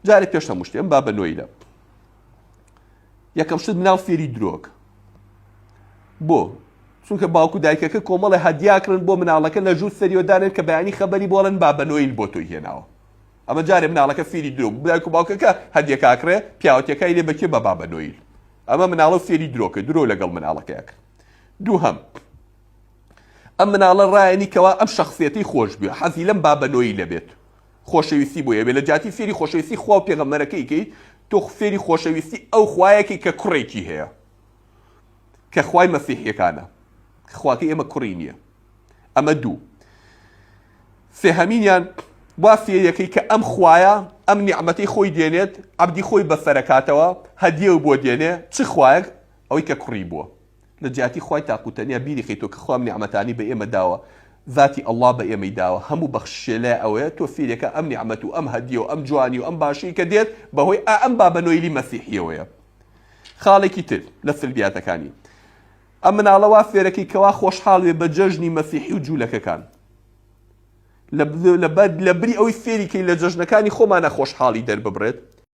جارێ پێش هەموو شتێ ئەم بابە نۆیلە یەکەم شت مناڵ فێری درۆک بۆ چونکە باوکو دایکەکە کۆمەڵی هەدیاکردن بۆ مناڵەکە لە ژوور سەریەوە دانێن کە بەیانی خەبەری بۆڵن بابە نۆیل بۆ تۆی هێناوە ئەمە جارێ مناڵەکە فێری درۆ بوو دایک و باوکەکە هەدیەکاکڕێ پیاوەتیەکای لێ بەکێ بە بابە نۆیل ئەمە مناڵە فێری درۆکە درۆ لەگەڵ مناڵەکەیەک دووهەم ئەم مناڵە ڕایەنی کەوا ئەم شخصیەتی خۆش بوێ حەزی لەم بابە نۆیلە بێت خۆشەویستی بۆی ئەبێ لە جیاتی فێری خۆشەویستی خوا و پێغەمبەرەکەی کەی تۆ فێری خۆشەویستی ئەو خوایەکی کە کوڕێکی هەیە کە خوای مەسیحیەکانە خواکەی ئێمە کوڕی نییە ئەمە دوو سێهەمینیان وا فێریەکەی کە ئەم خوایە ئەم نیعمەتەی خۆی دێنێت عەبدی خۆی بەسەرەکاتەوە هەدیە و بۆ دێنێ چ خوایەک ئەوەی کە کوڕی بووە لە جیاتی خوای تاق و تەنیا بیری خەیتەوە کە خوا ئەم نیعمەتانەی بە ئێمە داوە زاتی اللە بە ئێمەی داوە هەموو بەخششێ لای ئەوەیە تۆ فیرێکە ئەم نیعمەت و ئەم هەدیە و ئەم جوانی و ئەم باشی کە دێت بەهۆی ئا ئەم بابە نۆیلی مەسیحیەوەیە خاڵێکی تر لە سلبیاتەکانی ئەم مناڵە وا فێرەکەی کەوا خۆشحاڵ بێ بە جەژنی مەسیحی و جوولەکەکان لە بری ئەوەی فێری کەی لە جەژنەکانی خۆمانە خۆشحاڵی دەرببڕێت.